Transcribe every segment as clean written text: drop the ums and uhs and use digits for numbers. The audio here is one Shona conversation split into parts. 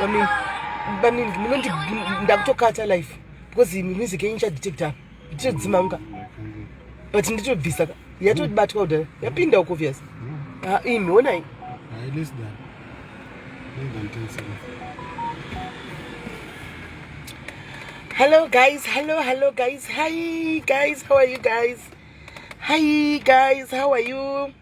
Bamnini, bamnini, munondi ndakutokata life because music yenyu ichadetecta apa. Ndichodzima unga. But nditobvisa ka. Yatobatwa kudhara. Yapinda uko obvious. Ah, imi onai. Hayi less than. Less than 10 seconds. Hello guys, hello, hello guys. Hi guys, how are you guys? Hi guys, how are you?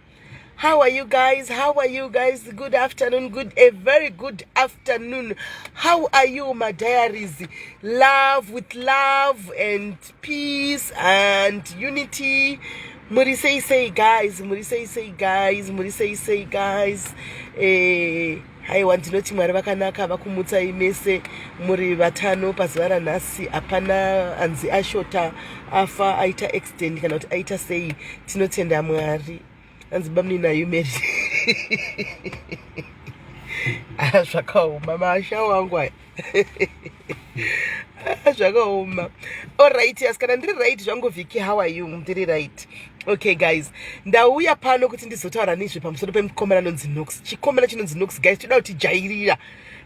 How are you guys? How are you guys? Good afternoon. Good, a very good afternoon. How are you, my diaries? Love with love and peace and unity. Muri sei sei guys, muri sei sei guys, muri sei sei guys. Eh, haiwa ndinoti Mwari vakanaka vakumutsai mese muri vatano pazuva ranhasi hapana anzi ashota afa aita accident kana kuti aita sei tinotenda Mwari. Anzi bamnini are you married? Ah, zvakaoma masha wangu aya. Ah, zvakaoma. Alright, yes, kana ndiri right zvangu Viki, how are you? Ndiri right. Okay guys, ndauya pano kuti ndizotaura nezve pamusoro pemukomana anonzi Nox. Chikomana chinonzi Nox guys, toda kuti jairira.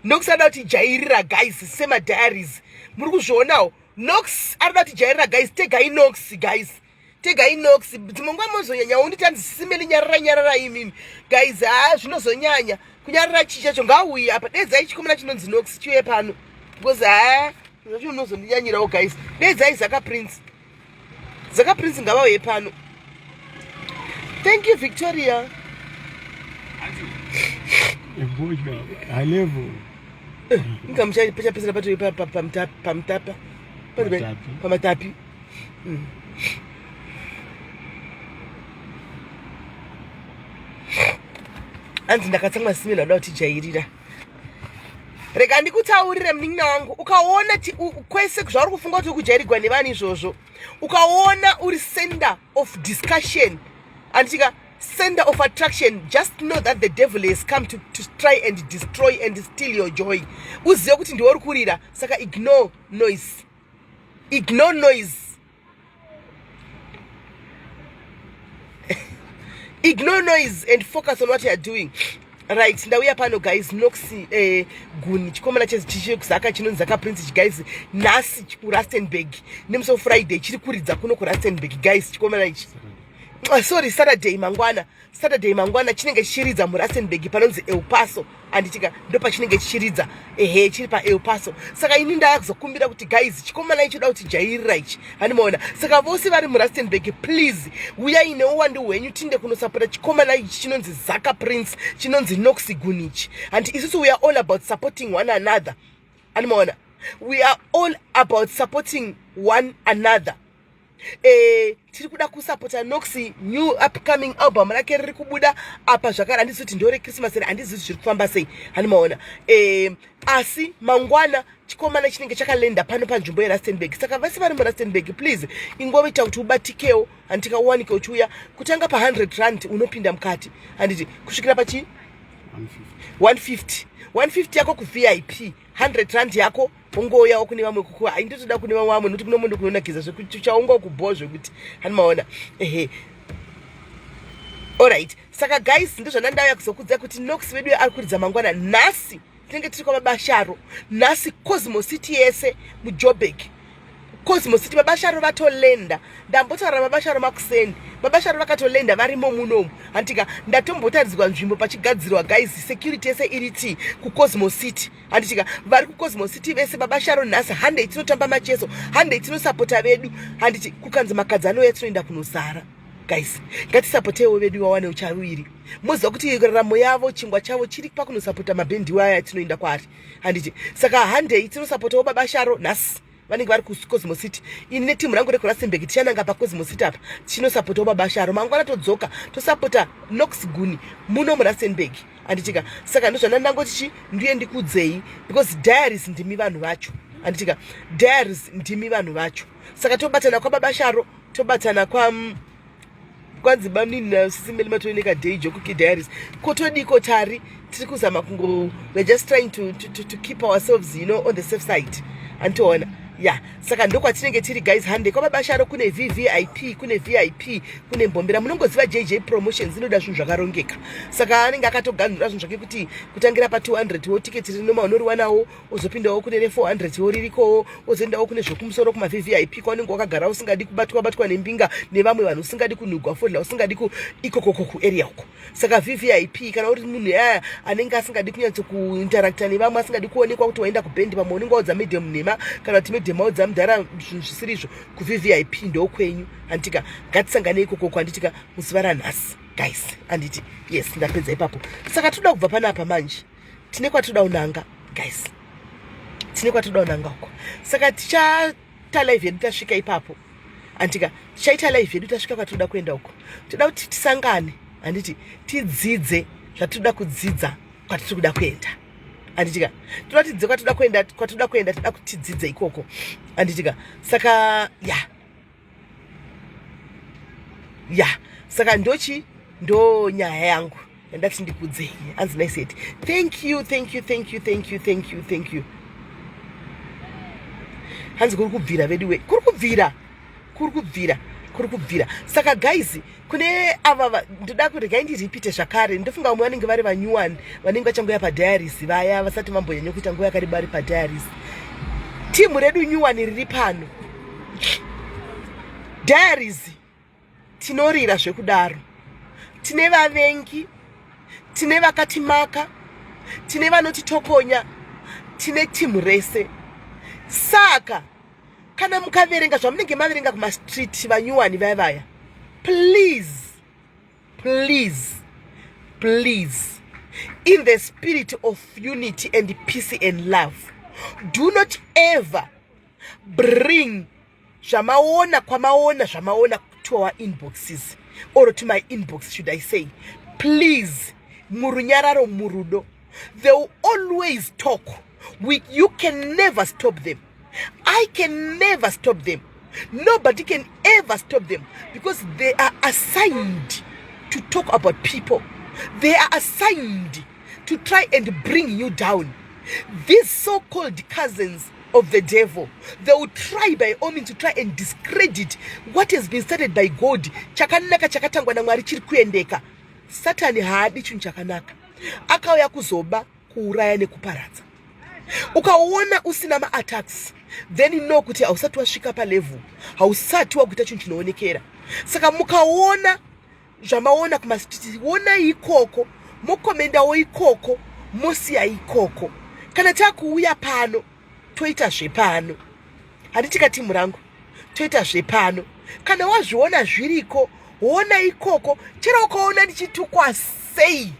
Nox ada kuti jairira guys, sema diaries. Muri kuzvionawo. Nox arikuda kuti jairira guys, tegai Nox guys. Tegai Nox. Dzimwe nguva mozonyanya unditi anzi simeli nyarara nyarara imimi. Guys, ah zvinozonyanya. Kunyarara chii chacho ngauye apa dedzai chikomana chinonzi Nox chiuye pano. Because ah zvacho unozondinyanyirawo guys. Dedzai Zaka Prince. Zaka Prince ngavauye pano. Thank you Victoria. High level. Inga muchapesera patori pamutapa. Pamatapi. Anzi ndakatsamwa simena kuda kutijairira. Rega ndikutaurire munin'ina wangu, ukaona kwese zvauri kufunga kuti uri kujairigwa nevanhu izvozvo, ukaona uri center of discussion, anditika center of attraction, just know that the devil has come to try and destroy and steal your joy. Uzive kuti ndiwe uri kurira, saka ignore noise. Ignore noise. Ignore noise and focus on what you are doing. Right, ndauya pano guys, Nox Guni, chikomana chekuzaka chinonzi Zaka Prince guys, nhasi kuRustenburg nemusi weFriday chiri kuridza kuno kuRustenburg guys, chikomana ichi. Sorry, Saturday mangwana. Saturday mangwana chinenge chichiridza muRustenburg panonzi El Paso, anditika ndopachinenge chichiridza, ehe, chiri pa El Paso. Saka ini ndaya kuzokumbira kuti guys, chikomana ichi choda kuti jairira ichi, handimaona. Saka vose vari muRustenburg, please uyai neuwandu hwenyu tinde kunosapota chikomana ichi chinonzi Zaka Prince, chinonzi Nox Gunichi. And isusu we are all about supporting one another, handimaona. We are all about supporting one another. Tiri kuda kusapota Nox, new upcoming album rake riri kubuda apa zvakare. Handizi kuti ndore Christmas here, handizivi zviri kufamba sei, handimaona. Asi mangwana chikomana chinenge chakalenda pano panzvimbo yeRustenburg. Saka vese vari muRustenburg, please ingoita kuti ubatikewo, handika uwanike uchiuya kutanga pa 100 rand unopinda mukati, handiti kusvikira pachi 150. 150 yako ku VIP, 100 rand yako ungouyawo kune vamwe kuku. Hai, ndotoda kune vamwe vamwe nokuti kuno munhu kunonakidza zvekuti chaunga kubhowa zvekuti handimaona. Ehe, alright, saka guys, ndozvandandauya kuzokudza kuti Nox vedu ari kuridza mangwana. Nhasi tinenge tiri kwababasharo nhasi, Cosmo City yese muJoburg, Cosmo City babasharo vatolenda. Ndambotaura babasharo makuseni, babasharo vakatolenda varimo munomu, handitika. Ndatombotaridzwa nzvimbo pachigadzirwa guys, security yese iri ti kuCosmo City, handitika. Vari kuCosmo City vese babasharo nhasi handei tinotamba macheso, handei tinosapota vedu, handiti. Kukanzi makadzi anouya tinoenda kunozara guys, ngatisapotewo vedu vawane uchaviri. Moziva kuti raramo yavo, chingwa chavo chiri pakunosapota mabhendi aya tinoenda kwaari, handiti. Saka handei tinosapotawo babasharo nhasi, vanenge vari kuCosmo City. Ini netimu rangu rekuRustenburg tichananga paCosmo City apa tichinosapotawo babasharo. Mangwana todzoka tosapota Nox Guni muno muRustenburg, handitika. Saka ndozvandandangoti chi ndiye ndikudzei because diaries ndimi vanhu vacho, handitika. Diaries ndimi vanhu vacho. Saka tobatana kwababasharo, tobatana kwa kwanzi bamnini nasisimeli matooneka day jokuki diaries kotodiko tari tiri kuzama kungo, we're just trying to keep ourselves, you know, on the safe side, anditoona. Ya, saka ndokwatinenge tiri, guys. Hande kwaBabasharo. Kune VVIP, kune VIP, kune mbombera. Munongoziva JJ Promotions inoda zvinhu zvakarongeka, saka anenge akatoganhura zvinhu zvake kuti kutangira pa200 wo tiketi rinoma unoriwanawo, ozopindawo kune re400 wo ririkowo, ozoendawo kune zvokumusoro kumaVVIP kwaunenge wakagara usingadi kubatwa batwa nembinga nevamwe vanhu, usingadi kunhugwa fodla, usingadi ku ikokoko kuarea uko. Saka VVIP, kana uri munhu aya anenge asingadi kunyatsokuinteracta nevamwe, asingadi kuonekwa kuti waenda kubhendi, pamwe unenge waudza madam nhema kana kuti madam audza mudhara zvinhu zvisiri izvo, kuVVIP ndokwenyu, handitika? Ngatisangane ikokoko, handitika, muzuva ranhasi, guys, handiti? Yes, ndapedza ipapo. Saka toda kubva panapa manje, tine kwatoda kunanga, guys, tine kwatoda kunanga uko. Saka tichaita live yedu tasvika ipapo, handika? Tichaita live yedu tasvika kwatoda kuenda uko. Toda kuti tisangane, handiti, tidzidze zvatinoda kudzidza kwatiri kuda kuenda, handitika? Toda tidzidze kwatoda kuenda, kwatoda kuenda, toda kuti tidzidze ikoko, handitika? Saka ya, saka ndochi ndo nyaya yangu yandati ndikudzei. Hanzi nice. Thank you, thank you, thank you, thank you, thank you, thank you. Hanzi kuri kubvira veduwe, kuri kubvira, kuri kubvira, kuri kubvira. Saka guys, kune ava ndoda kuregai ndiripite zvakare. Ndofunga vamwe vanenge vari vanyuwani, vanenge vachangoya padiaries, vaya vasati vambonyanya kuita nguva yakareba vari padiaries. Timu redu nyuwani riri pano, diaries tinorira zvekudaro. Tine vavengi, tine vakatimaka, tine vanotitokonya, tine timu rese. Saka kana mukaverenga zvamunenge maverenga kumastreet, vanyuwani vaya vaya, please, please, please, in the spirit of unity and peace and love, do not ever bring zvamaona kwamaona, zvamaona to our inboxes, or to my inbox, should I say. Please, murunyararo, murudo. They will always talk. You can never stop them. I can never stop them. Nobody can ever stop them because they are assigned to talk about people. They are assigned to try and bring you down. These so-called cousins of the devil, they will try by all means to try and discredit what has been started by God. Chakanaka chakatangwa naMwari chiri kuendeka. Satani haadi chinhu chakanaka. Akauya kuzoba, kuuraya nekuparadza. Ukaona usina maattacks, then know kuti hausati wasvika palevel, hausati wakuita chinhu chinoonekera. Saka mukaona zvamaona kumastreet, onai ikoko, mokomendawo ikoko, mosiya ikoko. Kana takuuya pano, toita zvepano, handiti timu rangu? Toita zvepano. Kana wazviona zviriko, ona ikoko. Chero ukaona ndichitukwa sei,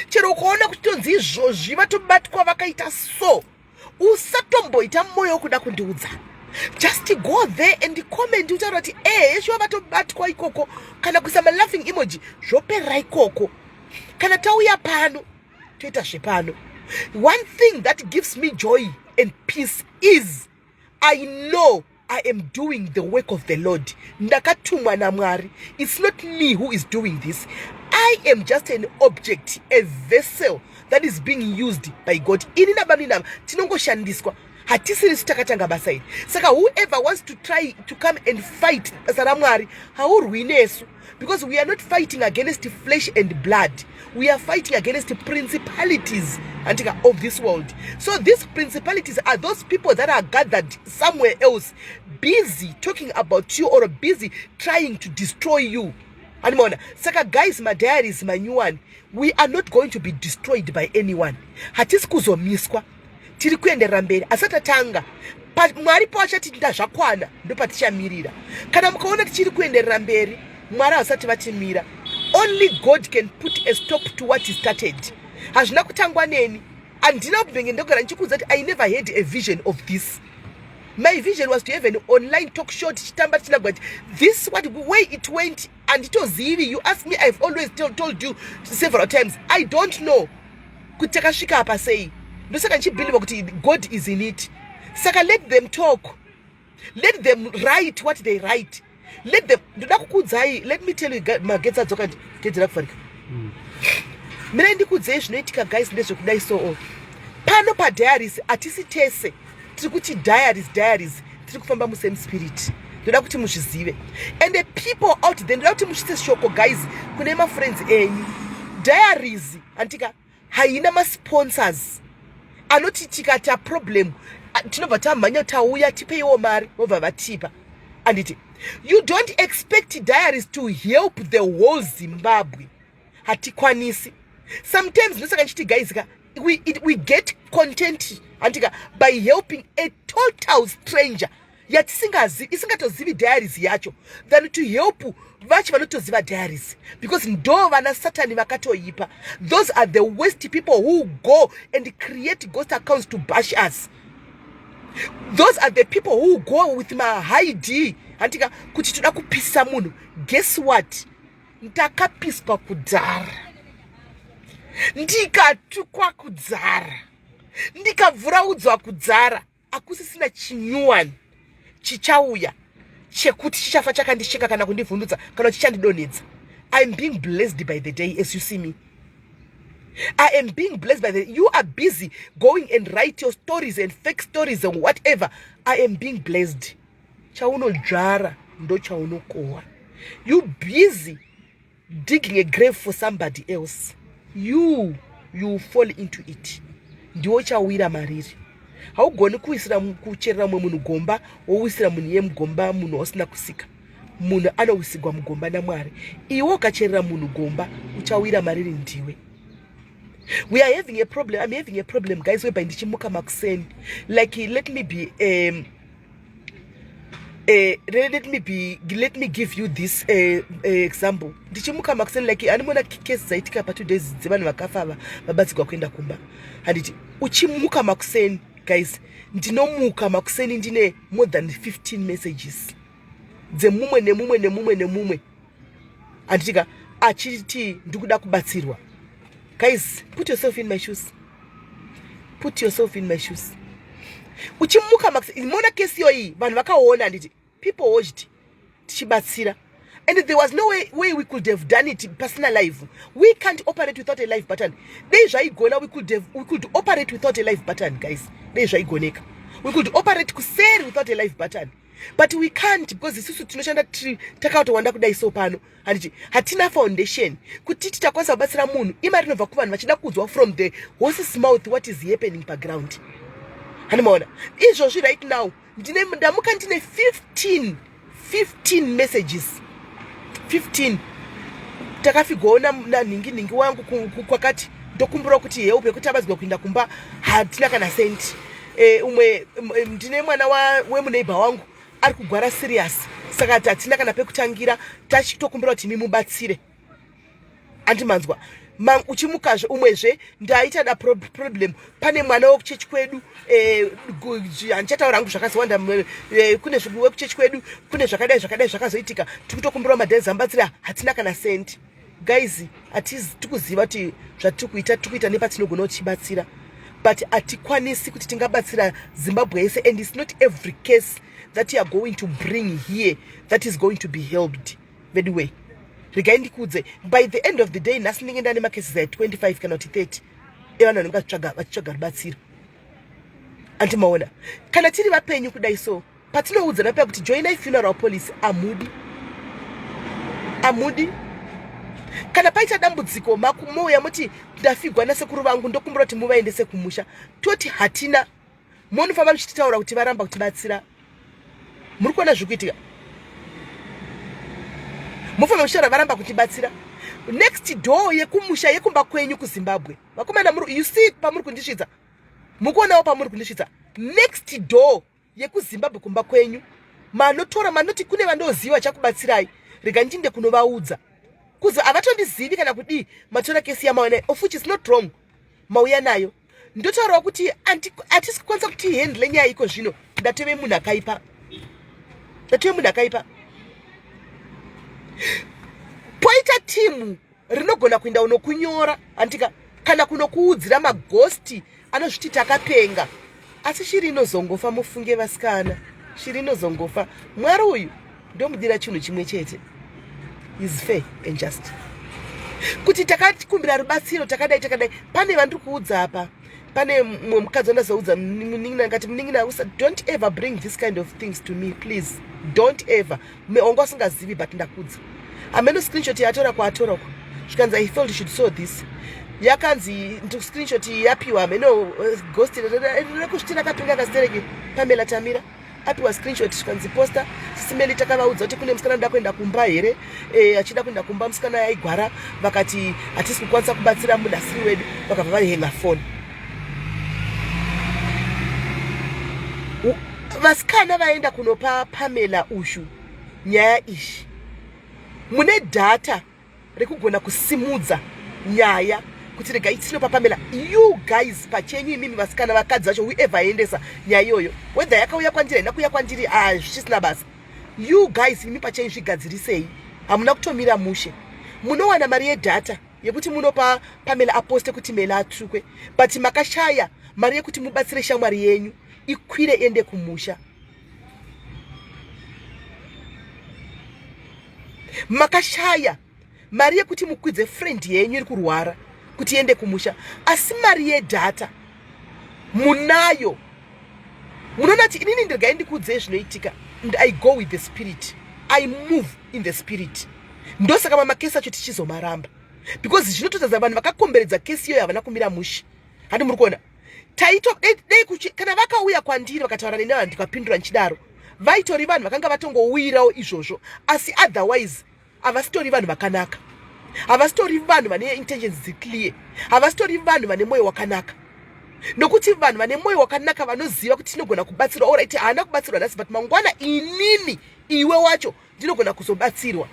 chero ukaona kuchitonzi izvozvi vatobatwa vakaita so, usatomboita mwoyo wekuda kundiudza. Just go there and comment, utaura kuti ehe, shuwa vatobatwa ikoko, kana kuisa malaughing emoji, zvoperera ikoko. Kana tauya pano, toita zvepano. One thing that gives me joy and peace is I know I am doing the work of the Lord. Ndakatumwa naMwari. It's not me who is doing this. I am just an object, a vessel that is being used by God. Ini nabanini ava tinongoshandiswa, hatisirisu takatanga basa iri. Saka whoever wants to try to come and fight basa raMwari, haurwi nesu, because we are not fighting against flesh and blood. We are fighting against principalities, andika, of this world. So these principalities are those people that are gathered somewhere else, busy talking about you or busy trying to destroy you, animaona? Saka guys, madiaries manyuwani, we are not going to be destroyed by anyone. Hatisi kuzomiswa, tiri kuenderera mberi. Asi tatanga, Mwari pavachati ndazvakwana, ndopatichamirira. Kana mukaona tichiri kuenderera mberi, Mwari havasati vatimira. Only God can put a stop to what he started. Hazvina kutangwa neni, handina kubvenge. Ndogara ndichikuudza kuti I never had a vision of this. My vision was to have an online talk show, tichitamba, tichinagwa. This what way it went, handitozivi. You ask me, I've always told you several times, I don't know kuti takasvika apa sei. Ndosaka ndichibhiliva kuti God is in it. Saka let them talk, let them write what they write, let them. Ndoda kukuudzai, let me tell you, magetsi adzoka, gedzi rakufarika. Mirai ndikuudzei zvinoitika, guys. Ndezvekudai, so pano padiaries hatisi tese tiri kuti diaries, diaries. Tiri kufamba musame spirit. Ndoda kuti muzvizive. And the people out there, ndoda kuti musvitse shoko, guys, kune mafriends enyu. Diaries handika haina masponsors anoti tikata problem tinobva tamhanya, tauya, tipeiwo mari, vobva vatipa, anditi? You don't expect Diaries to help the whole Zimbabwe. Hatikwanisi. Sometimes ndosaka nchiti, guys ka, we get content, handika, by helping a total stranger yatisingazivi, isingatozivi Diaries yacho, than to help vacho vanotoziva Diaries, because ndo vana Satani vakatoipa. Those are the worst people who go and create ghost accounts to bash us. Those are the people who go with mahigh d, handika, kuti toda kupisa munhu. Guess what? Ndakapiswa kudhara, ndikatukwa kudzara, ndikabvuraudzwa kudzara. Akusisina chinyuwani chichauya chekuti chichafa chakandisheka kana kundivhundutsa kana chichandidonhedza. I am being blessed by the day. As you see me, I am being blessed by the... You are busy going and write your stories and fake stories and whatever. I am being blessed. Chaunodzvara ndo chaunokohwa. You busy digging a grave for somebody else, you fall into it. Ndiwo chawira mariri. Haugoni kuisira, kucherera mumwe munhu gomba, wowisira munhu iye mugomba, munhu wausina kusika. Munhu anowisigwa mugomba naMwari. Iwe ukacherera munhu gomba, uchawira mariri ndiwe. We are having a problem. I'm having a problem, guys, whereby ndichimuka makuseni, like, let me give you this example. Ndichimuka makuseni, like, animona kesi dzaitika pa 2 days dzevanhu vakafa vabatsigwa kuenda kumba, handiti? Uchimuka makuseni, guys, ndinomuka makuseni ndine more than 15 messages dzemumwe nemumwe nemumwe nemumwe, handitika, achiti ndikuda kubatsirwa. Guys, put yourself in my shoes. Put yourself in my shoes. Uchimuka makuseni, mona kesi iyoyi, vanhu vakaona, handiti? People watched tichibatsira, and there was no way we could have done it pasina live. We can't operate without a live button. Dei zvaigona, we could operate without a live button, guys. Dei zvaigoneka, we could operate kuseri without a live button, but we can't, because isusu tinoshanda tiri takatowanda kudai. So pano, handiti, hatina foundation kuti titakwanisa kubatsira munhu. Imari inobva kuvanhu vachida kuudzwa from the horse's mouth what is happening paground. Handimaona izvozvi right now ndine, ndamuka ndine 15 15 messages, 15. Takafigwawo nanhingi nhingi wangu kwakati ndokumbura kuti help yekuti abadzwa kuenda kumba, hatina kana senti. Umwe ndine mwana wemuneighbor wangu ari kugwara serious, saka hatina kana pekutangira, tachitokumbira kuti imi mubatsire. Andimanzwa? Uchimukazve, umwezve ndaita da problem, pane mwana wekuchechi kwedu, handichataura hangu zvakazowanda. Kune wekuchechi kwedu, kune zvakadai zvakadai zvakazoitika, tikutokumbirawo madhezi ambatsira, hatina kana sendi. Guys, hatizi tikuziva kuti zvatiri kuita, tiri kuita nepatinogona kutibatsira, but hatikwanisi kuti tingabatsira Zimbabwe yese, and it's not every case that you are going to bring here that is going to be helped. Anyway, regai ndikudze, by the end of the day nhasi ndinge ndane macases ai25 kana kuti 30 evanhu vanenge vachitsvaga rubatsiro. Andimaona kana tiri vapenyu kudai. So patinoudzana paya kuti joinai funeral policy, amudi, amudi. Kana paita dambudziko, mouya muti ndafigwa nasekuru vangu, ndokumbura kuti muvaendese kumusha, toti hatina. Munofamba muchititaura kuti varamba kutibatsira. Muri kuona zviri kuitika? Mufamba muchitaura varamba kutibatsira. Next door yekumusha, yekumba kwenyu kuZimbabwe, vakomana, you see pamuri kundisvitsa? Mukuonawo pamuri kundisvitsa? Next door yekuZimbabwe, kumba kwenyu, manotora manoti kune vandoziva chakubatsirai, rega ndinde kunovaudza kuzi havatondizivi kana kudii. Matora kesi yamauya, of which is not wrong, mauya nayo. Ndotaurawo kuti hatisi kukwanisa kuti handle nyaya iko zvino. Ndatove munhu akaipa, ndatove munhu akaipa. Poita timu rinogona kuenda unokunyora, handika, kana kunokuudzira maghosti anozviti takapenga, asi shiri inozongofa. Mufunge, vasikana, shiri inozongofa. Mwari uyu ndomudira chinhu chimwe chete, is fair and just. Kuti takakumbira rubatsiro, takadai takadai, pane vandiri kuudza apa. Pane mumwe mukadzi wandazoudza munin'ina, ndikati, "Munin'ina, don't ever bring this kind of things to me, please, don't ever." Wanga usingazivi, but ndakudza. Hameno screenshot yatora kwaatora uko, zvikanzi, "I felt you should saw this." Yakanzi screenshot yapiwa, hameno ghost rekuzviti rakapinga kasitereki. Pamela Tamira apiwa screenshot, zvikanzi, "Posta." Sisi Melly, takavaudza kuti kune musikana anoda kuenda kumba here? Achida kuenda kumba, musikana yaigwara. Vakati hatisi kukwanisa kubatsira munhu asiri wedu. Vakabva vahenga foni. Vasikana vaenda kunopa Pamela ushu nyaya izvi. Mune data rekugona kusimudza nyaya kuti regai tinopa Pamela. You guys pachenyu, imimi vasikana, vakadzi vacho, whoever aendesa nyaya iyoyo, whether yakauya kwandiri, haina kuuya kwandiri, ah, zvichisina basa. You guys, imi pachenyu, zvigadzirisei. Hamuna kutomira mushe. Munowana mari yedata yekuti munopa Pamela aposte kuti Mela atukwe, but makashaya mari yekuti mubatsire shamwari yenyu ikwire ende kumusha. Makashaya mari yekuti mukwidze friend yenyu iri kurwara kuti iende kumusha, asi mari yedhata munayo. Munoona kuti inini, ndiregai ndikuudzei zvinoitika. I go with the spirit, I move in the spirit. Ndosaka mamakesi acho tichizomaramba, because zvinototadza vanhu vakakomberedza kesi iyoyo havana kumira mushe. Handi muri kuona taito dei kana vakauya kwandiri vakataura neni, vanhu ndikapindura ndichidaro, vaitori vanhu vakanga vatongowirawo izvozvo. Asi otherwise havasitori vanhu vakanaka, havasitori vanhu vane intentions dziclear, havasitori vanhu vane mwoyo wakanaka. Nokuti vanhu vane mwoyo wakanaka vanoziva kuti tinogona kubatsirwa. Alright, haana kubatsirwa nhasi, but mangwana inini, iwe wacho ndinogona kuzobatsirwa.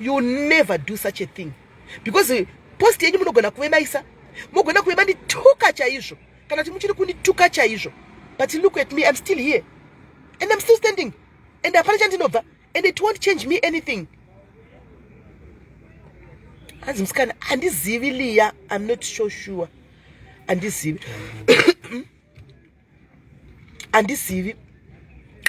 You never do such a thing, because post yenyu munogona kuve maisa, mugona kuve mandituka chaizvo, kana kuti muchiri kundituka chaizvo, but look at me, I'm still here and I'm still standing and hapana chandinobva and it won't change me anything. Hanzi musikana, handizivi Liya, I'm not so sure, handizivi, handizivi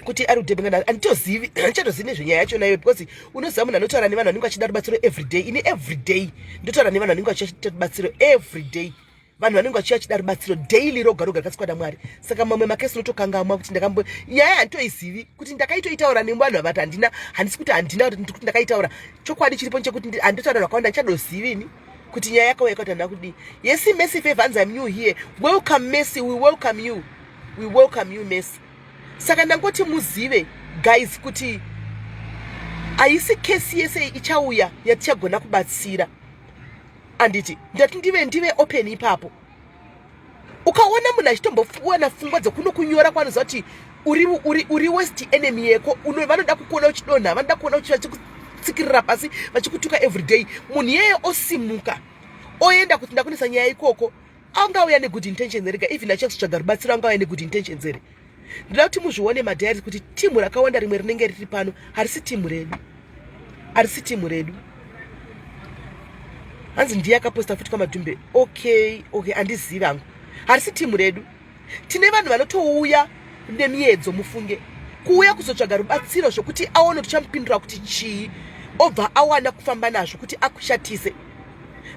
kuti ari kudhebengana. Handitozivi, handichatozivi nezvenyaya yacho nayo, because unoziva munhu anotaura nevanhu vanenge vachida rubatsiro everyday. Ini everyday ndotaura nevanhu vanenge vachida rubatsiro everyday, vanhu vanenge vachiya vachida rubatsiro daily, roga roga rakasikwa naMwari. Saka mamwe makesi unotokangamwa kuti ndakambo nyaya handitoizivi kuti ndakaitoitaura nevanhu avati handina. Handisi kuti handina kuti ndakaitaura. Chokwadi chiripo nchekuti handitotaura zvakawanda, ndichadozivi ini kuti nyaya yakauya kuti handina kudii. Yes, Messi Favor, hanzi, "I'm new here." Welcome, Messi, we welcome you, we welcome you, Messi. Saka ndangoti muzive guys kuti haisi kesi yese ichauya yatichagona kubatsira. Anditi ndati ndive open ipapo. Ukaona munhu achitombowana pfungwa dzekunokunyora kwanoziva kuti uri worst enemy yeko, vanoda kukuona uchidonha, vanoda kuona vachikutsikirira pasi, vachikutuka everyday, munhu iyeye osimuka oenda kuti ndakunisa nyaya ikoko, angauya negood intentions here? Even achakutsvaga rubatsiro, angauya negood intentions here? Ndoda kuti muzvione, madiaries, kuti timu rakawanda rimwe rinenge riri pano harisi timu redu, harisi timu redu. Hanzi ndiye akaposta futi kwaMadhumbe. Okay, handizivi hangu, harisi timu redu. Tine vanhu vanotouya nemiedzo, mufunge, kuuya kuzotsvaga rubatsiro zvokuti aone tichamupindura kuti chii, obva awana kufamba nazvo kuti akushatise.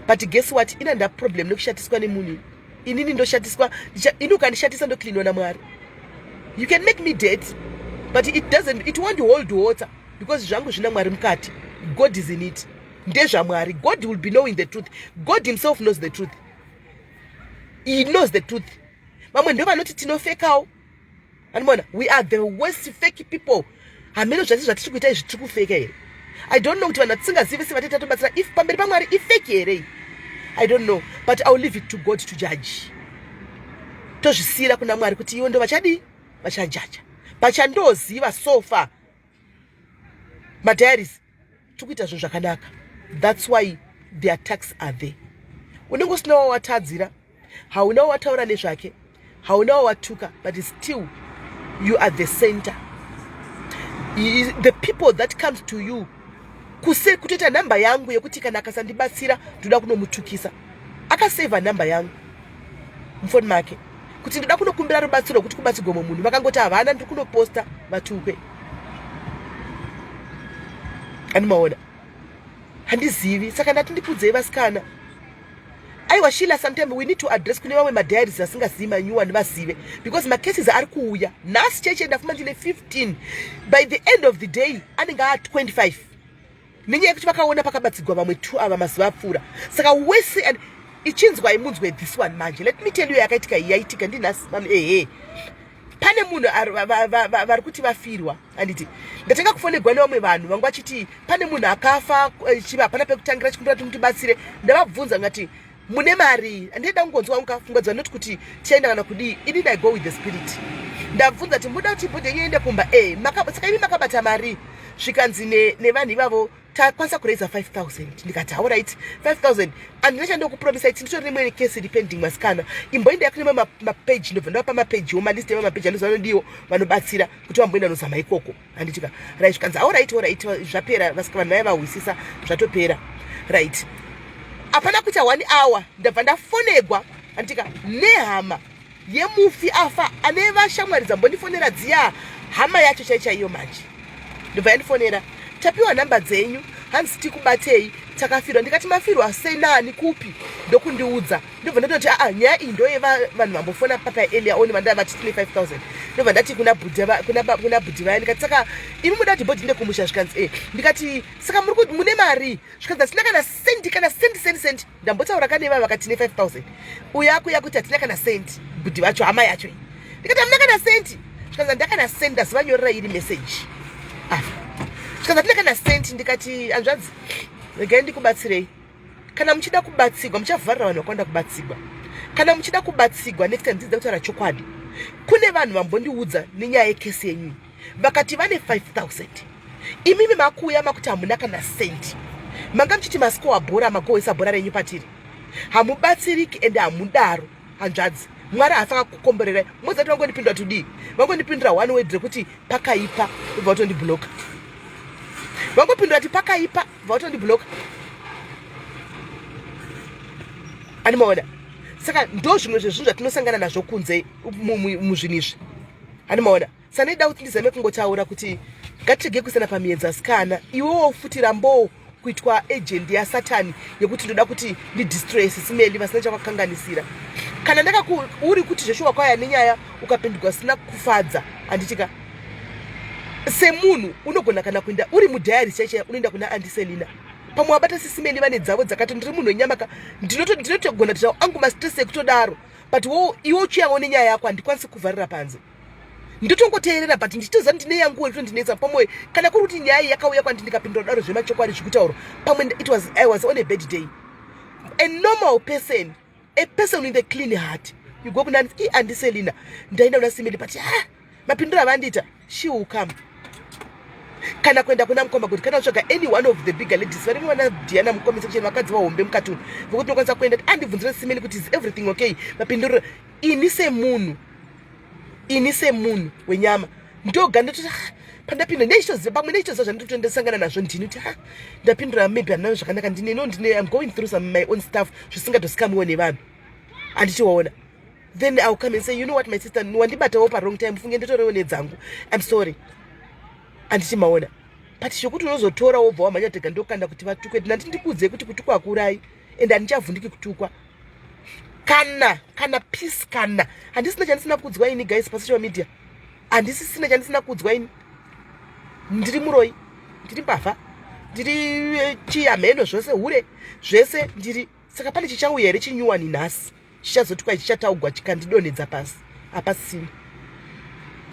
But guess what? Ina nda problem nekushatiswa nemunhu. Inini ndoshatiswa ini, ukandishatisa ndocleanwa naMwari. You can make me dead, but it doesn't, it won't hold water, because zvangu zvina Mwari mukati. God is in it, ndezvaMwari. God will be knowing the truth. God himself knows the truth, he knows the truth. Vamwe ndo vanoti tinofekawo, andimona we are the worst fake people. Hameno zvati zvatiri kuita izvi, tiri kufeka here? I don't know kuti vanhu vatisingazivi se vatiti tatobatsira, if pamberi paMwari ifake here? I don't know, but I will leave it to God to judge. Tozvisiyira kuna Mwari kuti iwo ndo vachadii, vachajaja. Pachandoziva so far, madiaries, tiri kuita zvinhu zvakanaka. That's why the attacks are there. Unenge usina wawatadzira, hauna wataura nezvake, hauna wawatuka, but still you are the center. The people that comes to you kuse kutoita nhamba yangu yekuti kana akasandibatsira ndoda kunomutukisa, akasevha nhamba yangu mufoni make kuti ndoda kunokumbira rubatsiro rwekuti kubatsirwe mumwe munhu. Vakangoti havana, ndiri kunoposta vatukwe. Andimaona, handizivi. Saka ndati ndikudzei vasikana. Aiwa Sheila, sometime we need to address kune vamwe madiaries asingazivi manyuwani vazive, because macases ari kuuya nhasi cheche ndafuma ndine 15, by the end of the day anenge aa 25, nenyaya yekuti vakaona pakabatsigwa vamwe two ava mazuva apfuura. Saka wese and ichinzwai munzwe this one manje. Let me tell you, yakaitika iyi, yaitika ndinhasi. Ehe, pane munhu vari kuti vafirwa, handiti? Ndatanga kufonegwa nevamwe vanhu vangu vachiti pane munhu akafa, chiva hapana pekutangira, chikumbira kuti mutibatsire. Ndavabvunza ngati mune mari? Handida kungonzwa unga pfungwa dzanoti kuti tichaenda kana kudii. Ini I go with the spirit. Ndabvunza kuti muda kuti body yenyu iende kumba e, saka imi makabata mari? Zvikanzi nevanhu ivavo takwanisa kuraisa 5000. Ndikati alright, 5000 handina chandokupromisa iti nditori rimwe kesi iri pending. Masikana imboenda kune mapeji, ndobva ndavapa mapejiwo, malist emamapeji anoziva anodiwo vanobatsira kuti vamboenda nozama ikoko, handitika? Right, zvikanzi alright, alright, zvapera. Vasika vanhu vaya vahwisisa, zvatopera. Right, hapana kuita one hour ndabva ndafonegwa, handitika, nehama yemufi afa ane vashamwari dzambondifonera dziya. Hama yacho chai chaiyo manje ndobva yandifonera, tapiwa nhamba dzenyu, hanzi tikubatei, takafirwa. Ndikati mafirwa sei, nani, kupi? Ndokundiudza. Ndobva ndatoti aa, nyaya iyi ndoyevanhu vambofona papa earlier on, vanda vati tine 5000. Ndobva ndati kuna bhudhi vaya, ndikati saka imi muda kuti body ndekumusha? Zvikanzi e. Ndikati saka mune mari? Zvikanzi hatina kana sendi, kana sendi, sendi, sendi. Ndambotaura kane vava vakati tine 5000, uyo akuya kuti hatina kana sendi. Bhudhi vacho, hama yacho iyi. Ndikati hamuna kana sendi? Zvikanzi handina kana sendi, ndazivanyorera iri meseji afa. Zvikanzi hatina kana sendi. Ndikati hanzvadzi, regai ndikubatsirei. Kana muchida kubatsigwa, muchavharira vanhu vakawanda kubatsigwa. Kana muchida kubatsigwa next time, dzidza kutaura chokwadi. Kune vanhu vambondiudza nenyaya yekesi yenyu, vakati vane 5000. Imimi makuuya makuti hamuna kana sendi. Manga muchiti masikowa bhora, magohwesa bhora renyu patiri. Hamubatsiriki ende hamudaro, hanzvadzi. Mwari haafa akakukomborerai. Mozati vangondipindura tudii? Vangondipindura one word rekuti pakaipa, ubva watondibloka. Vangopindura kuti pakaipa, bva watondibloka. Animaona? Saka ndo zvimwe zvezvinhu zvatinosangana nazvo kunze muzvinhu izvi, animaona? Sanida kuti ndizame kungotaura kuti ngatirege kuisana pamiedza. Asikana, iwewo futi rambowo kuitwa agent yasatani yekuti ndoda kuti ndidestroye Sis Melly vasina chakakanganisira. Kana ndakaku uri kuti zveshuwa kwaya nenyaya ukapindurwa sina kufadza, handitika? Semunhu unogona kana kuenda uri mudiary chaichaya, unoenda kuna Auntie Selina, pamwe wabata Sis Melly vane dzavo dzakati. Ndiri munhu wenyama ka, ndinotogona kuti angu mastress ekutodaro, but wo iwe uchiyawo nenyaya yako, handikwanisi kuvharira panze. Ndotongoteerera, but ndichitoziva ndine yanguwo nditondinetsa pamwe. Kana kuri kuti nyaya iyi yakauya kwandi, ndikapindura daro zvemachokwadi zvikutaurwa, pamwe it was, I was on a bad day. A normal person, a person with a clean heart, you go kuna i Auntie Selina, ndaenda kuna Sis Melly, but ah, mapinduro avandiita. She will come. Kana kuenda kuna mukoma kuti kana kutsvaga any one of the bigger ladies varimo, vana Diana mucomment section, vakadzi vahombe mukati umu, vokuti unokwanisa kuenda kuti andibvunzire Sis Melly kuti is everything okay, mapinduriro. Ini semunhu wenyama ndoga ndototi ah, pandapinda ndeichitoziva, pamwe ndeichitoziva zvanditondosangana nazvo. Ndini kuti ah, ndapindura maybe handina zvakanaka. Ndine no ndine I'm going through some my own stuff zvisingatosikamuwo nevanhu, handichiwaona? Then I will come and say, "You know what, my sister, wandibatawo pawrong time, funge nditorewo nedzangu, I'm sorry." Handiti maona? But zvokuti unozotora wobva wamhanya tega ndokanda kuti vatukwe, ndati ndikuudzei kuti kutukwa hakuurai, ende handichavhundiki kutukwa kana peace. Kana handisina chandisina kuudzwa ini, guys, pasocial media. Handisisina chandisina kuudzwa ini. Ndiri muroi, ndiri mbavha, ndiri chiyamheno zvose, hure zvese ndiri. Saka pane chichauya here chinyuwani nhasi chichazoti kwai chichataugwa chikandidonhedza pasi? Hapasina,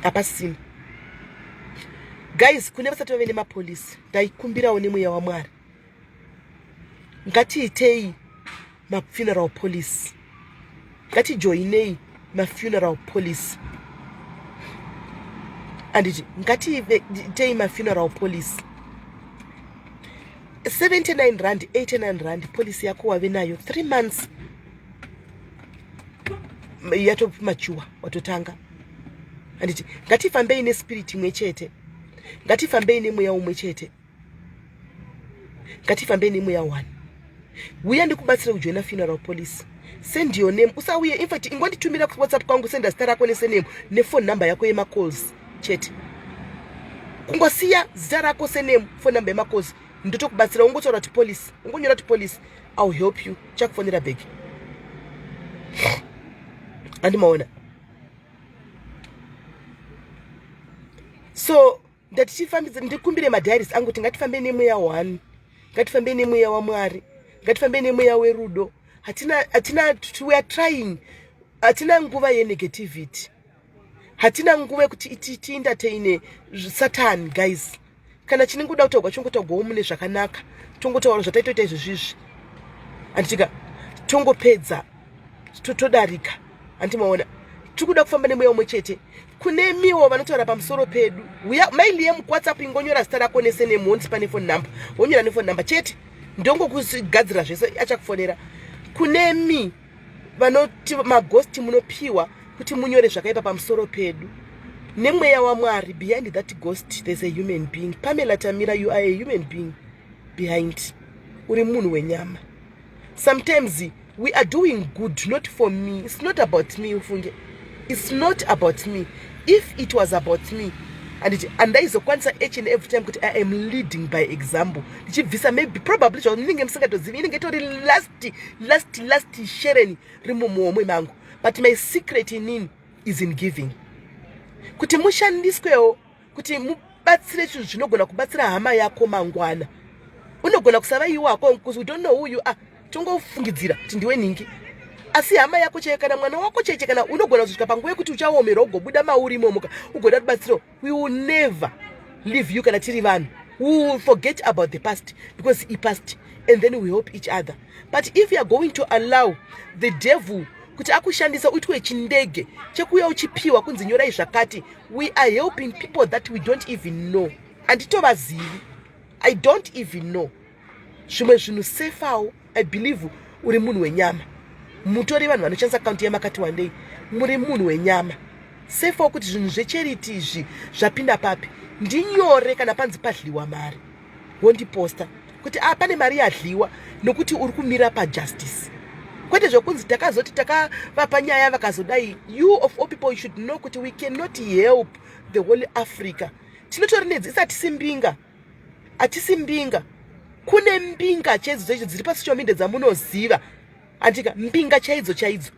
hapasina. Guys, kune vasati vave nemapolisi, ndaikumbirawo nemweya waMwari, ngatiitei mafuneral policy, ngatijoinei mafuneral policy, anditi? Ngatiitei mafuneral policy. 79 rand, 89 rand, policy yako wave nayo 3 months, yatomachuwa, watotanga, handiti? Ngatifambei nespirit imwe chete, ngatifambei nemweya umwe chete, ngatifambei nemweya one. Uya ndikubatsire kujoina funeral policy. Send your name, usauye. Infact, ingonditumira kuWhatsApp kwangu, senda zita rako nesurname nephone number yako yemacalls chete. Kungosiya zita rako, surname, phone number yemacalls, ndotokubatsira. Ungotaura kuti policy, ungonyora kuti policy, I will help you. Chakufonera back. Andimaona. So ndati chifambidze, ndikumbire madiaries angu kuti ngatifambe nemweya one, ngatifambe nemweya waMwari, ngatifambe nemweya werudo. Hatina, hatina, we are trying. Hatina nguva yenegativity, hatina nguva yekuti tientertaine Satan, guys. Kana chinenge kuda kutaurwa, chongotaurwawo mune zvakanaka, tongotaura zvataitoita izvozvizvi, handitika? Tongopedza, todarika, handimaona? Tiri kuda kufamba nemweya umwe chete. Kune miwo vanotaura pamusoro pedu, uya mail yemuWhatsApp, ingonyora zita rako nesurname, wondipa nephone number, wonyora nephone number chete, ndongokugadzira zvese, achakufonera. Kune mi vanoti maghost munopiwa kuti munyore zvakaipa pamusoro pedu, nemweya waMwari, behind that ghost there's a human being. Pamela Tamira, you are a human being behind, uri munhu wenyama. Sometimes we are doing good not for me. It's not about me, ufunge. It's not about me. If it was about me, anditi handaizokwanisa each and every time kuti I am leading by example, ndichibvisa maybe probably zvamunenge musingatozivi, inenge itori last, last, last shereni rimumuhomwe mangu. But my secret inini is in giving, kuti mushandiswewo kuti mubatsire zvinhu zvinogona kubatsira hama yako mangwana. Unogona kusava iwako because we don't know who you are, tongofungidzira kuti ndiwe nhingi, asi hama yako chaiyo, kana mwana wako chaiche, kana unogona kuzosvika panguva yekuti uchaomerwa, ugobuda mauri imomoka, ugoda rubatsiro. We will never leave you. Kana tiri vanhu, we will forget about the past because i past, and then we help each other. But if you are going to allow the devil kuti akushandisa, uitwe chindege chekuuya uchipiwa kunzi nyorai zvakati, we are helping people that we don't even know, handitovazivi, I don't even know. Zvimwe zvinhu sefawo, I believe uri munhu wenyama. Mutori vanhu vanoshandisa akaunti yamakati wandei, muri munhu wenyama. Sefawo kuti zvinhu zvecharity izvi zvapinda papi, ndinyore kana panzi padliwa mari, wondiposta kuti a pane mari yadliwa, nokuti uri kumira pajustice, kwete zvokunzi takazoti takavapa nyaya vakazodai. You of all people, you should know kuti we cannot help the whole Africa. Tinotori nedzi isi, hatisi mbinga, hatisi mbinga. Kune mbinga chaidzo chaidzo dziri pasocial media dzamunoziva, andika mbinga chaidzo chaidzo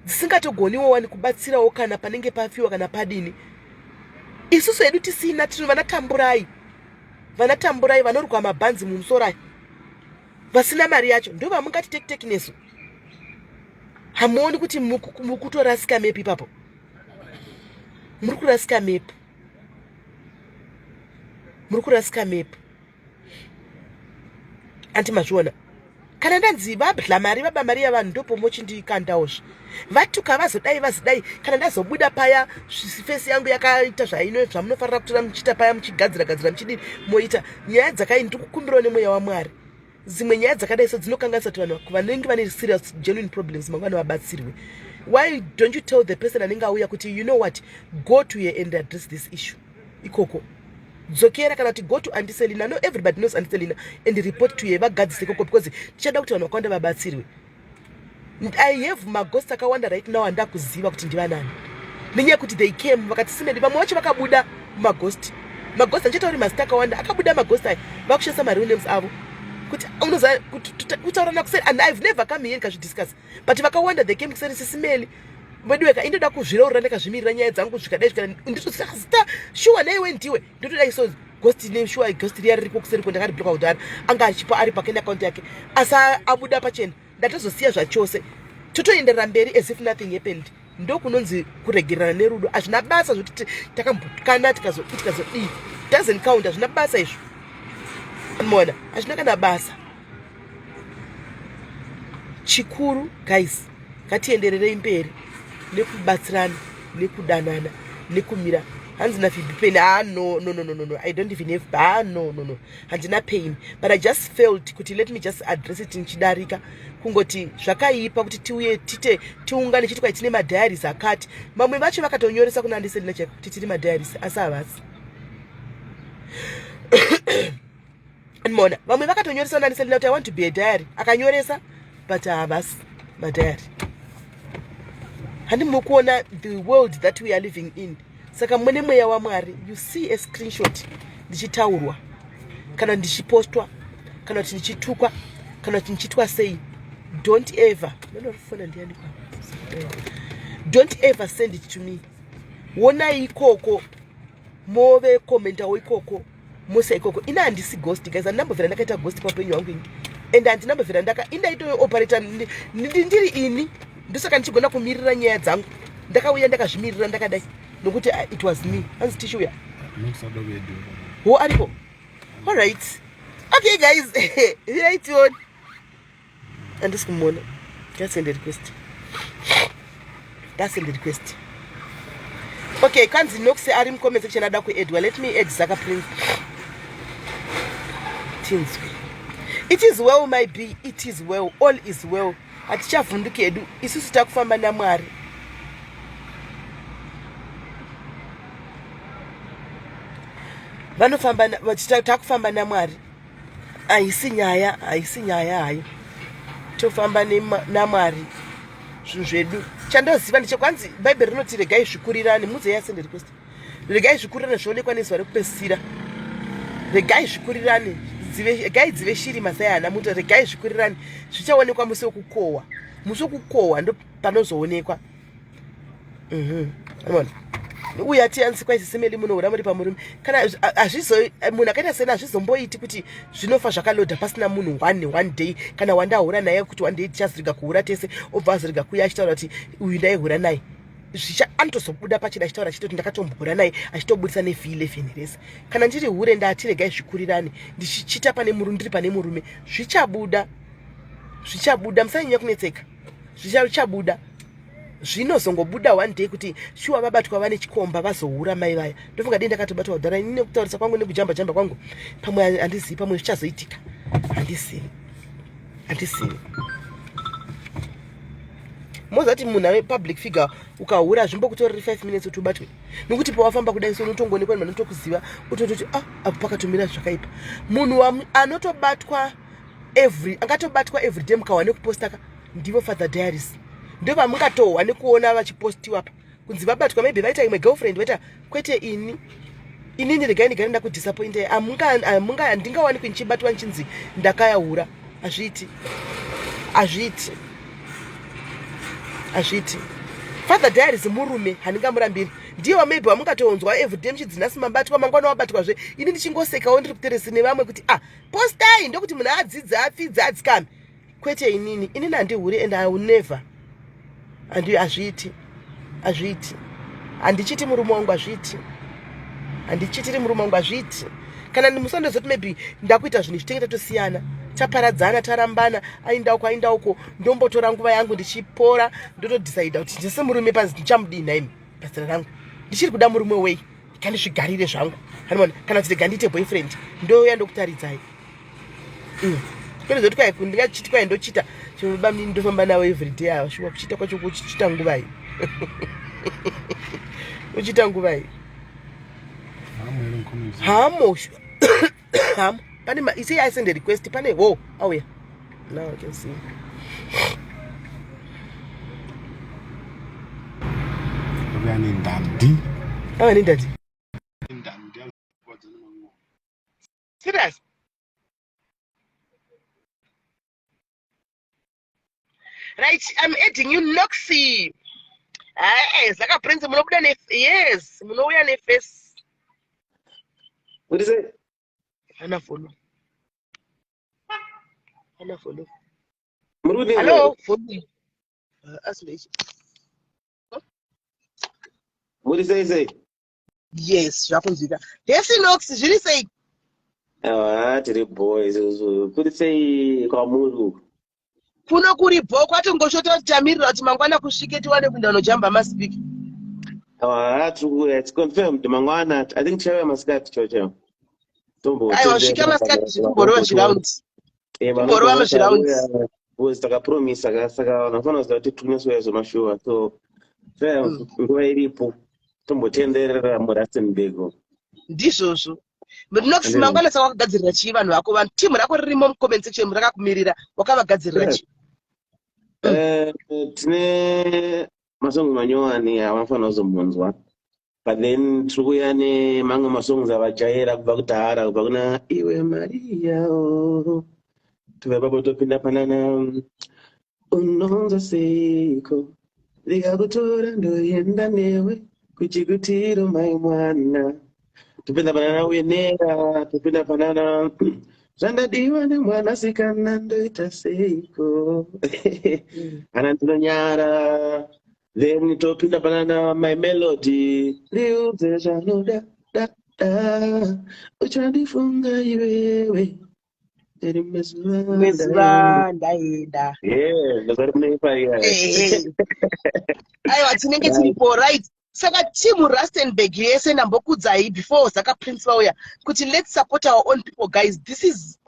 dzisingatogoniwo wani kubatsirawo kana panenge pafiwa kana padini. Isusu hedu tisina, tino vana Tamburai, vana Tamburai vanorukwa mabhanzi mumusoro aya, vasina mari yacho, ndo vamungati tekiteki nesu. Hamuoni kuti mukutorasika mepi ipapo? Muri kurasika mepi? Muri kurasika mepi? Anti mazviona? Kana ndanzi vabla mari, vaba mari yavanhu, ndopomochindikandawozve vatuka, vazodai, vazodai. Kana ndazobuda paya, face yangu yakaita zvaino zvamunofanira kutora muchiita paya, muchigadzira gadzira, muchidini, moita nyaya dzakai. Ndiri kukumbirawo nemweya waMwari, dzimwe nyaya dzakadai so dzinokanganisa kuti vanhu vanenge vane serious genuine problems mangwana vabatsirwe. Why don't you tell the person anenge auya kuti, "You know what, go to here and address this issue ikoko, dzokera," kana kuti, "Go to Auntie Selina"? No, everybody knows Auntie Selina, and report to ye, vagadzise ikoko, because tichada kuti vanhu vakawanda vabatsirwe. I have maghost akawanda right now andakuziva kuti ndivanani, nenyaya yekuti they came vakati simedi. Vamwe vacho vakabuda mumaghost, maghost andichatauri mazita akawanda akabuda maghost aya, vakushandisa mareal names avo kuti unoziva kutaurana kuseri. And I've never come here ndikazvidiscuss, but vakawanda, they came kuseri, "Sisimeli veduweka, indoda kuzvireurira, ndakazvimirira nyaya dzangu, zvikadai zvikadai." Nditozita shuwa naiwe ndiwe, ndotodai. So ghost name, shuwa ghost riya ririko kuseri ko, ndakaribloka kudhara, anga achipo ari pakeni akaunti yake, asi abuda pachena, ndatozosiya zvachose, totoenderera mberi as if nothing happened. Ndokunonzi kuregererana nerudo. Hazvina basa zvokuti takambokana, tikazodii, tikazodii, doesn't count. Hazvina basa izvo, mona, hazvina kana basa. Chikuru guys, ngatiendererei mberi nekubatsirana, nekudanana, nekumira. Hanzi naPhoebe pain. Ah, no, no, no, no, no, no, I don't even have. Ah, no, no, no, handina pain, but I just felt kuti let me just address it nichidarika. Kungoti zvakaipa kuti tiuye tite tiungane chiti kwai tine madiaries akati. Vamwe vacho vakatonyoresa kuna Auntie Selina chaiko kuti tiri madiaries, asi havasi. Mona, vamwe vakatonyoresa kuna Auntie Selina kuti, "I want to be a diary." Akanyoresa, but havasi madiary. Handi mukuona the world that we are living in? Saka mune mweya waMwari, you see a screenshot ndichitaurwa, kana ndichipostwa, kana kuti ndichitukwa, kana kuti ndichiitwa sei, don't ever. Nonorifona ndiani? Don't ever send it to me. Wonai ikoko, move commentawo ikoko, mose ikoko. Ini handisi ghost guys, handinambobvira ndakaita ghost paupenyu hwangu ini, and handinambobvira ndaka indaitooperator ndiri ini. Ndosaka ndichigona kumirira nyaya dzangu. Ndakauya ndakazvimirira ndakadai nokuti it was me. Hanzi tishuya ho aripo. Alright, okay guys, virai tione. Handisi kumuona. Ndasend request, ndasend request. Okay, kanzi Nox ari mucomment section ada kuedwa. Let me add Zaka Prince tinzwe. It is well, my b, it is well, all is well. Hatichavhunduki hedu isusu, takufamba naMwari. Vanofamba, takufamba naMwari. Haisi nyaya, haisi nyaya hayo. Tofamba naMwari zvinhu zvedu. Chandoziva ndechekwanzi Bhaibheri rinoti regai zvikurirane. Mudze yasend request. Regai zvikurirane, zvionekwa nezuva rekupedzisira. Regai zvikurirane, regai dzive shiri mazai haana muto. Regai zvikurirane, zvichaonekwa musi wekukohwa. Musi wekukohwa ndo panozoonekwa. Ona uye ati anzi kwaisisemeli munohura muri pamurume. Kana hazvizo, munhu akaita seni hazvizomboiti kuti zvinofa zvakalodha pasina munhu one day kana wandahura naye, kuti one day tichazorega kuhura tese, obva azorega kuuya achitaura kuti uyu ndaihura naye. Anotozobuda pachena achitaura achitoti ndakatombohura naye, achitobudisa nev11 rese. Kana ndiri hure, ndati regai zvikurirane, ndichichita pane murume, ndiri pane murume, zvichabuda, zvichabuda. Musanyanya kunetseka, zvichabuda. Zvinozongobuda one day kuti shuwa vabatwa vane chikomba, vazohura mai vaya. Ndofunga dei ndakatobatwa kudhara ini nekutaurisa kwangu nekujamba jamba kwangu, pamwe handizivi, pamwe zvichazoitika. Handizivi, handizivi. Moziva kuti munhu ave public figure, ukahura zvimbokutoreri 5 minutes kuti ubatwe, nokuti pawafamba kudai so unotongoonekwa nevanhu vanotokuziva. Utototi ah, apo pakatomira zvakaipa. Munhu anotobatwa every, angatobatwa every day mukawa nekuposta ka, ndivo Father Diaries. Ndo vamungatohwa nekuona vachipostiwa pa kunzi vabatwa, maybe vaita imwe girlfriend, vaita. Kwete ini. Inini regai ndigare ndakudisappointai. Handingawanikwi ndichibatwa nchinzi ndakayaura. Hazviiti, hazviiti, hazviiti. Father Diaries murume, handingamurambiri. Ndiye wamaybe wamungatonzwa everyday muchinzi nhasi mabatwa, mangwana wabatwazve. Ini ndichingosekawo ndiri kuteresi nevamwe kuti ah, postai, ndokuti munhu adzidze, apfidze, adzikame. Kwete inini. Inini handihuri and I will never. Handi, hazviiti, hazviiti. Handichiti murume wangu, hazviiti. Handichitiri murume wangu, hazviiti. Kana musandozoti maybe ndakuita zvinhu zvitenge, tatosiyana, taparadzana, tarambana, aenda uko, aenda uko, ndombotora nguva yangu ndichipora, ndotodhisaidha kuti ndise murume panzi ndichamudii naimi pazera rangu. Ndichiri kuda murume wei? Kandizvigarire zvangu, hanimona. Kana kuti rega ndiite boyfriend, ndouya ndokutaridzai. Kwete zoti kwai ndingachiti kwai ndochita bamnini ndofamba navo everyday. Ava shuwa kuchita kwacho kuchiita nguvai? Uchiita nguvai? Hamo, hamo. Pane ise I send a request pane wo auya. Now I can see. Auya nendandi. Auya nendandi. Serious? Right, I'm adding you, Noxy. Hey, Zaka Prince, munobuda ne, yes, munouya ne face. What is it? Ana follow. Ana follow. Muri Hello, follow. Asile. Muri sei sei? Yes, zvakunzwika. Hesi Nox, zviri sei? Ah, tiri boys. Kuri sei kwamuri uku? Kuno kuri bho, kwatongoshota kuti tamirira kuti mangwana kusvike tiwane kuenda kunojamba masipiki. Ah, tiri kuuya. It's confirmed. Mangwana, I think tichauya masikati chaiwo chaiwo. Aiwa, svika masikati, zvikumborova zviraundi. Kumborova zviraundi. Because takapromisa ka, saka vanhu vanofanira kuziva kuti tiri kunyatsoya zvemashuwa. So, fair, nguva iripo. Tombotenderera muRustenburg. Ndizvozvo. Nox, mangwana saka wakagadzirira chii vanhu vako? Vanhu, timu rako ririmo mucomment section rakakumirira. Wakavagadzirira chii? Tine masongs manyowani avanofanira kuzomunzwa, but then tiri kuuya nemamwe masongs avajaira kubva kudhara, kubva kuna Iwe Maria oh. Tobva ipapo topinda panana Unonza Seiko. Ndikakutora ndoenda newe kuchikutiro mai mwana. Topinda panana Wenera, topinda panana zvandadiwa nemwanasikana ndoita seiko? Ana ndinonyara. Then topinda panana My Melody. Ndiudze zvanoda da da. Uchandifunga iwewe. Rimwe zuva Rimwe zuva ndaenda. Yeah, ndozvari munoifarira. Ehe. Aiwa, tinenge tiripo, right? Saka team Rustenburg yese, ndambokudzai before Zaka Prince vauya kuti let's support our own people, guys. This is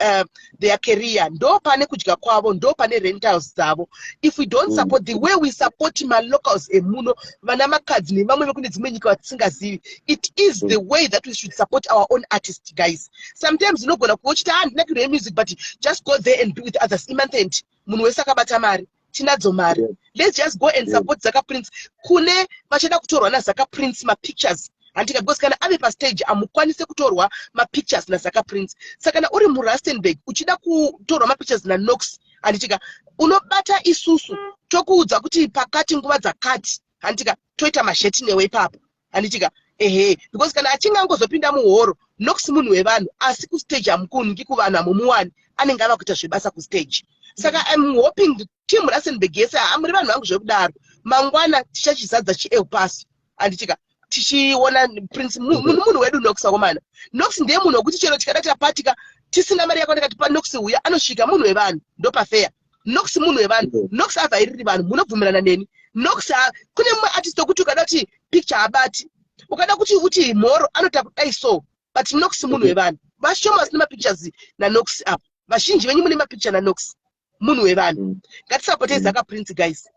their career, ndo pane kudya kwavo, ndo pane rentals dzavo. If we don't support the way we support malocals emuno, vana Makadzi nevamwe vekune dzimwe nyika vatisingazivi, it is the way that we should support our own artist, guys. Sometimes unogona kuva uchiti, "Ah, ndinakirwe nemusic," but just go there and be with others. Imonth munhu wese akabata mari, tinadzo mari. Let's just go and support Zaka Prince. Kune vachada kutorwa naZaka Prince mapictures, handika? Because kana ave pastage hamukwanisi kutorwa mapictures naZaka Prince. Saka kana uri muRustenburg uchida kutorwa mapictures naNox, handitika, unobata isusu, tokuudza kuti pakati nguva dzakati, handitika, toita masheti newe ipapo, handitika? Ehe, because kana achinge angozopinda muhoro, Nox munhu wevanhu, asi kustage hamukungi kuvanhu, hamumuwani, anenge ava kuita zvebasa kustage. Saka I'm hoping team Rustenburg yese, hamuri vanhu vangu zvekudaro, mangwana tichachizadza chiEl Paso, handitika, tichiona Prince. Munhu wedu Nox, akomana, Nox ndiye munhu wekuti chero tikada tapatika tisina mari yakawanda, kati paNox uya, anosvika. Munhu wevanhu, ndopafeya. Nox munhu wevanhu. Nox avhairiri vanhu, munobvumirana neni? Nox, kune mumwe artist wekuti ukada kuti picture abati, ukada kuti uti mhoro anota kudai so, but Nox munhu wevanhu. Vashoma vasina mapictures naNox apa, vazhinji venyu mune mapicture naNox. Munhu wevanhu. Ngatisapotei Zaka Prince, guys,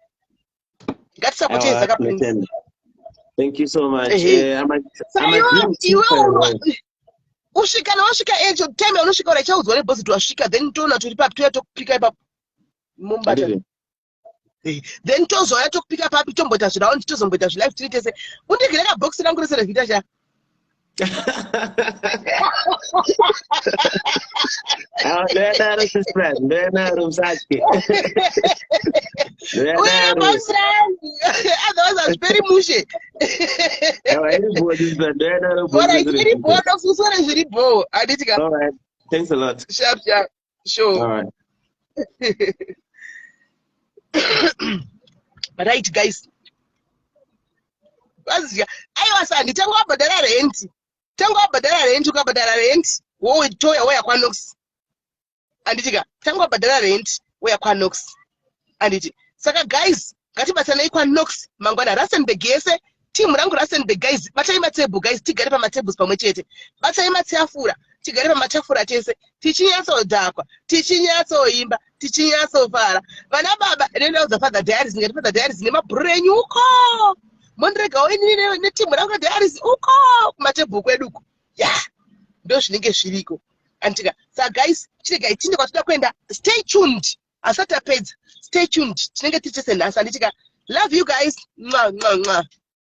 ngatisapotei Aiwa, Zaka Prince. tinotenda. Thank you so much. Ehe. I'm a dream Iwe seeker. Usvika kana wasvika echo time yaunosvika ura ichaudzwa nebhosi kuti wasvika, then toona turi papi, touya tokupika ipapo mumubata. Handiti? Then tozouya tokupika papi, tomboita zviraundi, tozomboita zvilive tiri tese. Undigire kabhokisi rangu rese revhita cha. Ah, ndoyanaro, sister, ndoyanaro, musatye. Uye Ndoyanaro. bhokisi rangu, otherwise hazviperi mushe. Aiwa, iri bho, sister, ndoyanaro bhokisi Alright, iri revhita. bho, ndokuswere zviri bho, handiti ka? All right. Thanks a lot. Sharp sharp, sure. All right. Right, guys, vaziya. Aiwa, sandi tanga wabhadhara renti, tanga wabhadhara renti. Ukabhadhara renti, wotoya woya kwaNox, handitika? Tanga wabhadhara renti, woya kwaNox, handiti? Saka guys, ngatibatsanei kwaNox mangwana. Rustenburg yese, team rangu Rustenburg, guys, batai matebhu, guys, tigare pamatables pamwe chete. Batai matafura, tigare pamatafura tese, tichinyatsodhakwa, tichinyatsoimba, tichinyatsofara. Vana baba nendaudza Father Diaries, ngati Father Diaries nemabhururu enyu uko, mondiregawo inini neteam rangu Diaries uko kumatebhu kweduko. Ya, ndo zvinenge zviriko, anditika? Saka guys, chiregai tinde kwatoda kuenda. Stay tuned, asati apedza. Stay tuned, tinenge tiri tese nhasi, anditika? Love you guys. Mwa mwa mwa.